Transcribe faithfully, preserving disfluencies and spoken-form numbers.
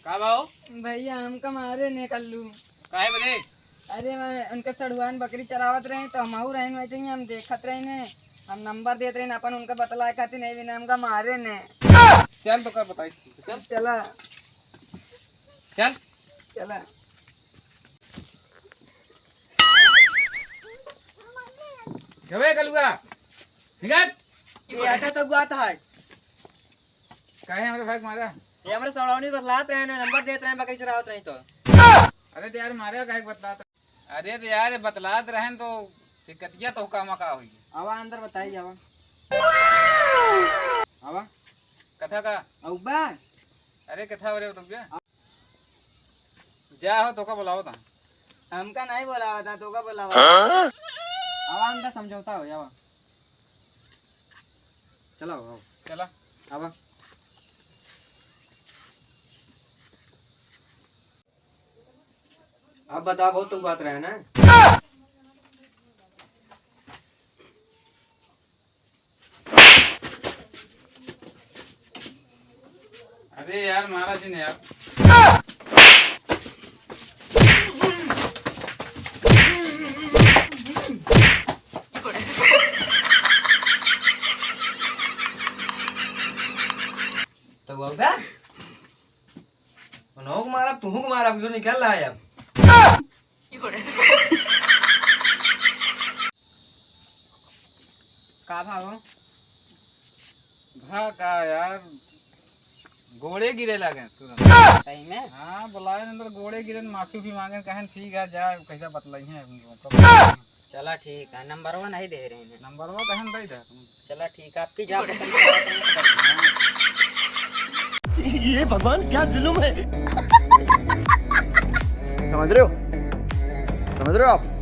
का भाव? भैया, हमका मारे ने कल्लू। काहे बदे? अरे, मैं उनका सड़ुआन बकरी चरावत रहे, तो हमहू रहन बैठे हैं, हम देखत रहे ने, हम नंबर देत रहे ने, अपन उनका बतलाए खातिर नहीं बिना हमका मारे ने। चल, तो का बताई? चल। चला। चल। चला। गवे कलुआ, निकल। ये हटा तो गुआ था। काहे हमरे भाई के मारा? ये हमरे सड़ौनी बतलात रहे ने, नंबर देत रहे, बकरी चरावत रहे तो। अरे तो यार, मारे काहे के बतलात? अरे तो यार, बतलात रहे तो दिक्कतिया तो का मका हुई। आवा अंदर बताई, आवा। आवा। कथा का? अउबा। अरे कथा बरे तुम क्या? जा हो, तोका बोलावत हा। हमका नहीं बोलावत हा, तोका बोलावत हा। हाँ? आवा, अंदर समझौता हो, आवा। चला, आओ। चला। आवा। अब बताओ, बहुत तो बात रहे ना। अरे यार, मारा जी ने यार। तो बाबा, उन्हों को मारा, तुहू को मारा, अब जो निकल रहा है अब। का भाव? भा का यार, गोड़े गिरे लागे तुरंत। सही में? हाँ, बुलाए अंदर, गोड़े गिरे, माफी भी मांगे, कहें ठीक है, जा, कैसा बतलाई है उनको। चला ठीक है, नंबरवा नहीं दे रहे हैं। नंबरवा कहें दे दे तुम। चला ठीक है, आपकी जा पसंद। ये भगवान क्या जुल्म है। समझ रहे हो? समझ रहे हो आप?